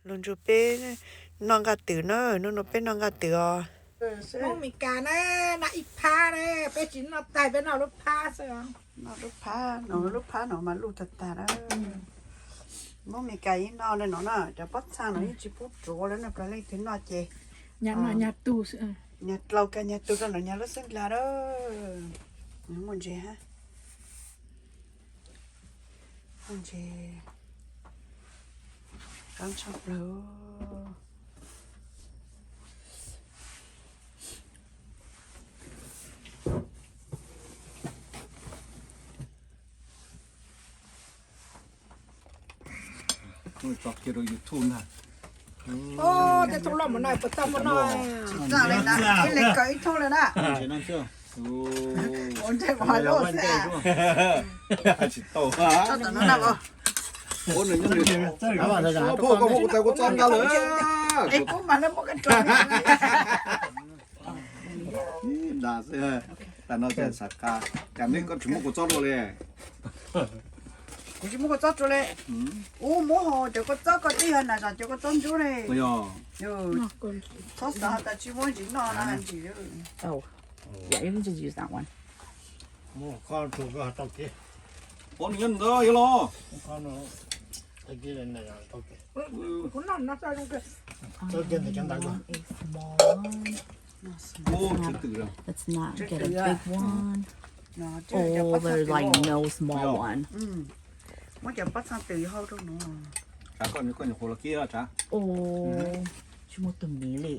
Lug nrug peb noj nqaj twm na, hnub no peb noj nqaj twm os. Hmoob Mes Kas na, noj ib phab na, peb tsis noj tag, peb noj lub phab xwb. Noj lub phab no, lub phab no mas luj tag tag na. Hmoob Mes Kas yeej noj li no na, cov pob txha no yeej tsis pub ruam li no, leej twg noj ces nyag dlau kag nyag tu rau nram nyag lub xub ntiag na. Muaj ntses hab, muaj ntses, qab tshaj plaws. Tso kiag rau YouTube ntag. Tej thoob loj mus no puas tau muaj no? Tsis txawj li ntawd, ib leeg kaw ib thoob li na. Ua ntej mus hais lus xwb. Tsis tau. Tsob tom no na. Ua nws nyob nws. Koj muab kuv tais kuv txob nqa lawm. Es kuv mas lawv muab koj tso. Ib nta xwb, tas no cas xav qa, cas meb koj tsis muab kuv txob dua li. Kuv tsis muab koj txob dua li. Ub, muab ho cov koj txob koj twb yog nas zam cov koj txob ntsuab li. Txhob xav tas tsis muab ntsis noj no ntsis. Yeah, you can just use that one. Ua nws nyob ntawd yog los. Ua, tsis twm. Let's not get a big one. Oh, there's like no small one. Muab cov pob txha twm hau rau no. Tshav koj, koj nyuam qhuav los kib tshav. Oh, tsis muaj tus miv li.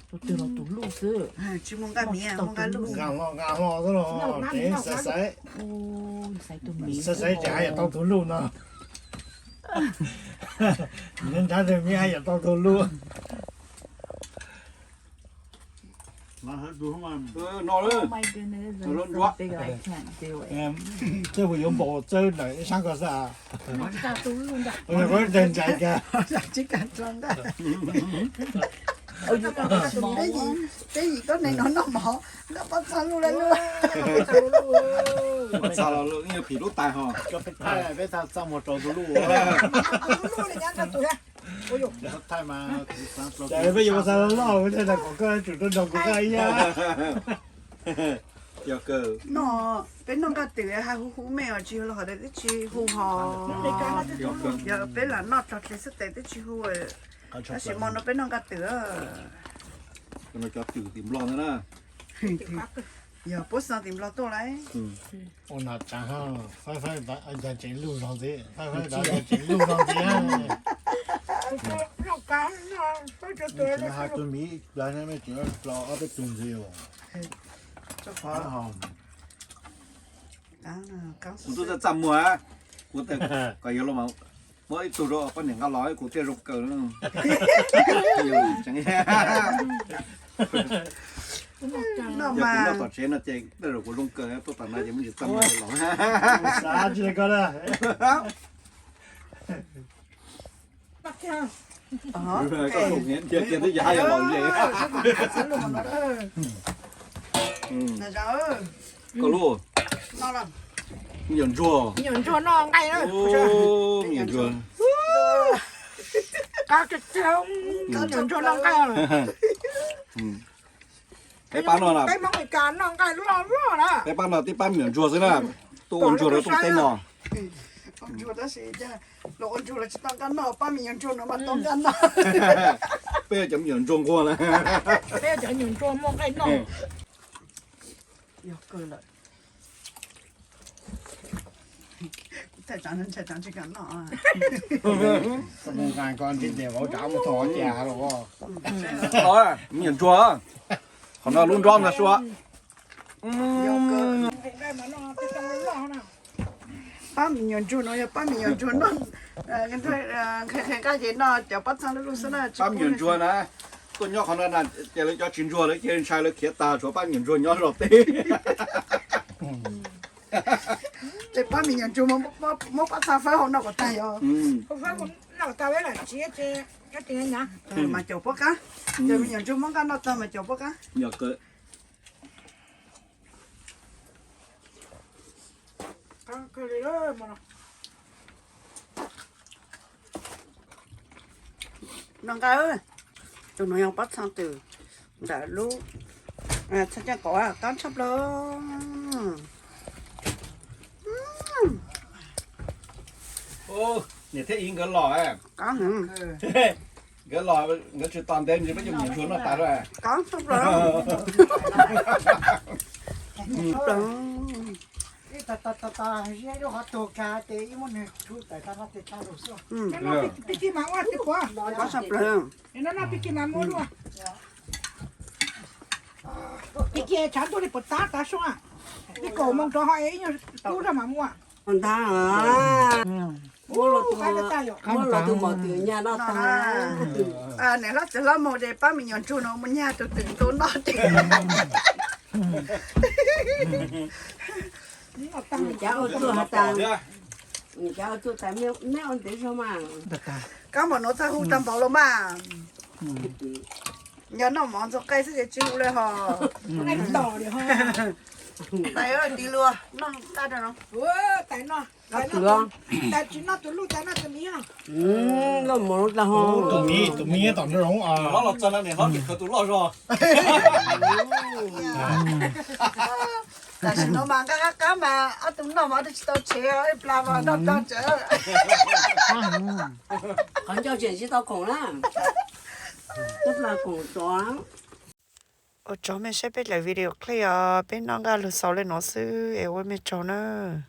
Tus twg los tus luj xwb. Tsis muaj nqaij miv, muaj nqaij luj. Nqaij hlo, nqaij hlo xwb los, xaiv xaiv. Xaiv tus miv, xaiv xaiv ces haj yam tau tus luj no. Nyob nrad tus miv haj yam tau tus luj. No, tej mus yuav npaum txawb ntawm ib sab ko xwb. Peb yim tuab neeg no noj mov, noj pob txha luj li luj. Pob txha los luj, yog phim lub tais ho. Peb txaj muag rau tus luj. Peb yuav pob txha loj loj, kuv thiaj kom koj tsum rau nrog kuv nqa ib yam. Yog kawg. No, peb noj nqaj twm haj huv huv me os, tsis yog los hov tes twb tsis hu hos. Yog peb lam noj tso tes xwb tes twb tsis hu. Tab sis hmo no peb noj nqaj twm. Cov twm tim Nplog ntag na. Yog puab xa tim Nplog tuaj lauj. Ua no tsav, faib faib ntawd yog tseem luj zog ntxiv, faib faib ntawd yog tseem luj zog ntxiv. Tsis muaj hais tus miv plas ne, tseem plas ob peb tug ntxiv. Kuv twb txaj muag, kuv tes kom yog los mas muab ib tug rau poj niam nqa los kuv thiaj zoo kawg. Yog kuv noj tom tsev no ces tej zaum kuv zoo kawg, tuaj tom no ces muab ntsis txaj muag los. Koj lub, me nyuam ntsuag, me nyuam ntsuag, me nyuam ntsuag noj nqaij. Peb pab no, peb pab no tib pab me nyuam ntsuag xwb na, tuaj ua ntsuag rau teb no. Los ua ntsuag los tsis tau nqaj noj, pab me nyuam ntsuag no mas tau nqaj noj. Peb cov me nyuam ntsuag nquag na. Peb cov me nyuam ntsuag muaj nqaij noj. Yog kawg lawm. Kuv thaij tsam ntshai tsam tsis kam noj. Mus nqa koj ntsib tias vauv tsav mus txog hauv cas los. Me nyuam ntsuag, qhov no lub nrob ntag sua. Pab me nyuam ntsuag no yog pab me nyuam ntsuag noj, nqhis nqhis nqaij ces noj cov pob txha luj luj xwb na. Pab me nyuam ntsuag na, tuaj nyob qhov no na, ces lawv cov tsis ntsuag lawv cia li ntshai lawv khiav tag, tshuav pab me nyuam ntsuag nyob zos teb. Ces pab me nyuam ntsuag muab pob txha fawb hau noj kom tag yog. Mas caum pob qab, ces me nyuam ntsuag muab nqaj noj tag mas caum pob qab. Noj nqaij, tus no yog pob txha twm ntawm lub txha caj qos, qab tshaj plaws. Niam thiab txiv nkawd los, nkawd los nkawd tsis tos ntev nws peb cov niam tsuag noj tas lawm. Qab tshaj plaws. Pib kiag tshav ntuj li puas tab tav su, ib kaum moos rov ho ib nyuag kub zog mas muaj. Ntag, muab los tus maum twm nyag noj tag. Niam hlob txiv hlob mus ces pab me nyuam ntsuag no mus nyag tus twm ntu noj ces. Nws cav ua txuj has tas, nws cav ua txuj tas, neb ua ntev zog mas. Kab npaum nuav txhaj hu tag npaum los mas. Yog noj mov ntxuag qai xwb ces tsis hu li hos. Tais tiv luag noj qab rau no. Tais no, tais tsis noj tus luj, tais noj tus miv. Loj mov tas ho. Tus miv, tus miv tom nraum zoov. Hlob los txog no niam hlob tseem khaws tus loj zog. Tam sim no mas nqaj qab qab mas ob tug noj mas ob tug tsis tau tshev, ib plag mas noj tag tsawv. Qhov ncauj tseem tsis tau khoom na. Ib plag khoom tso. Ua tsaug mej saib peb daim video clip os, peb noj nqaj lug xaus li no xwb es ua mej tsaug nawb.